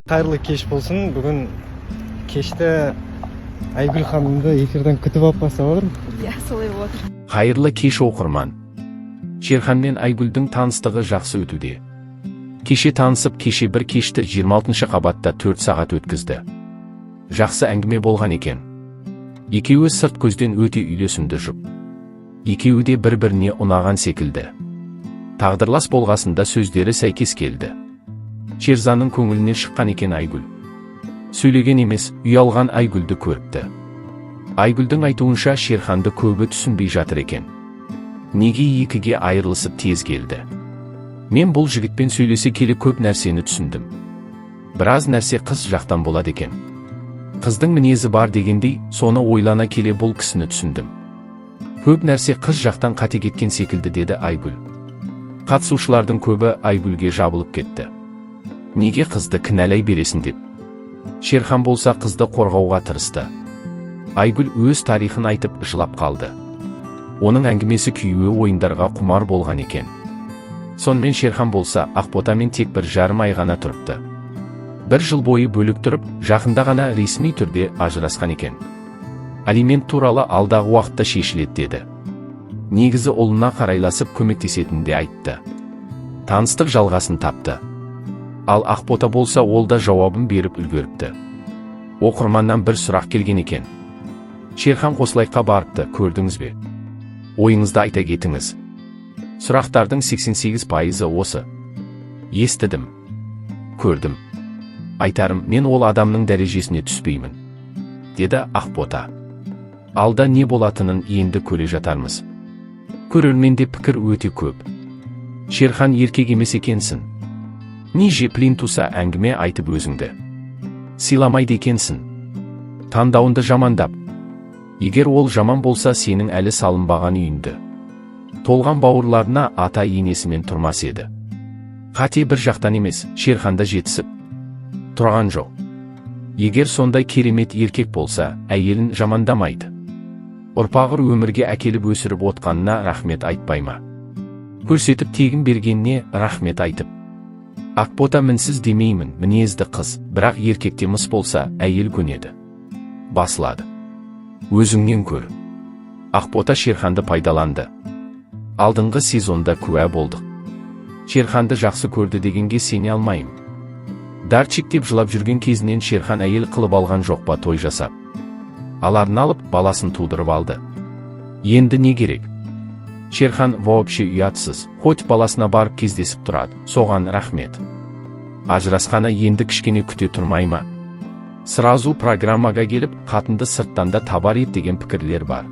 Қайырлы кеш болсын! Бүгін кешті Айгүл ханымды эфирден күтіп алып бастап отырмын. Иә, солай болып отыр. Қайырлы кеш, оқырман! Шерхан мен Айгүлдің таныстығы жақсы өтуде. Кеше танысып, кеше бір кешті 26 қабатта 4 сағат өткізді. Жақсы әңгіме болған екен. Екеуі сырт көзден өте үйлесімді жұп. Екеуі де бір-біріне ұнаған секілді. Тағдырлас болғасында сөздері сәйкес келді. Шерзанның көңілінен шыққан екен Айгүл. Сөйлеген емес, ұялған Айгүлді көріпті. Айгүлдің айтуынша, Шерханды көбі түсінбей жатыр екен. Неге екіге айырылысып тез келді? Мен бұл жігітпен сөйлесе келе көп нәрсені түсіндім. Біраз нәрсе қыз жақтан болады екен. Қыздың мінезі бар дегендей, соны ойлана келе бұл кісіні түсіндім. Көп нәрсе қыз жақтан қате кеткен секілді, деді Айгүл. Қатысушылардың көбі Айгүлге жабылып кетті. Неге қызды кінәлай бересің деп. Шерхан болса, қызды қорғауға тырысты. Айгүл өз тарихын айтып, жылап қалды. Оның әңгімесі: күйеуі ойындарға құмар болған екен. Сонымен Шерхан болса, Ақботамен тек 1,5 ай ғана тұрыпты. Бір жыл бойы бөлек тұрып, жақында ғана ресми түрде ажырасқан екен. Алимент туралы алдағы уақытта шешіледі деді. Негізі ұлына қарайласып көмектесетінін де айтты. Таныстық жалғасын тапты. Ал Ақбота болса, ол да жауабын беріп үлгеріпті. Оқырманнан бір сұрақ келген екен. Шерхан Қосылайыққа барыпты, көрдіңіз бе? Ойыңызды айта кетіңіз. Сұрақтардың 88%-ы осы. Естідім. Көрдім. Айтарым, мен ол адамның дәрежесіне түспеймін, деді Ақбота. Алда не болатынын енді көре жатармыз. Көрерменде пікір өте көп. Шерхан, еркек емес екенсің. Ниже плинтуса әңгіме айтып, өзіңді сыйламайды екенсің. Таңдауынды жамандап. Егер ол жаман болса, сенің әлі салынбаған үйіңді. Толған бауырларына ата енесімен тұрмас еді. Қате бір жақтан емес, Шерханда жетісіп тұрған жоқ. Егер сондай керемет еркек болса, әйелін жамандамайды. Ұрпағыр өмірге әкеліп өсіріп отқанына рахмет айтпай ма? Көрсетіп тегін бергеніне рахмет айтып. Ақбота мінсіз демеймін, мінезді қыз, бірақ еркекте мыс болса, әйел көнеді. Басылады. Өзіңнен көр. Ақбота Шерханды пайдаланды. Алдыңғы сезонда куә болдық. Шерханды жақсы көрді дегенге сене алмаймын. Дарчик деп жылап жүрген кезінен Шерхан әйел қылып алған жоқ па, той жасап? Аларын алып, баласын тудырып алды. Енді не керек? Шерхан вообще ұятсыз, хоть баласына барып кездесіп тұрады, соған рахмет. Ажырасқаны енді кішкене күте тұрмай ма? Сразу программаға келіп, қатынды сырттан да табар еді деген пікірлер бар.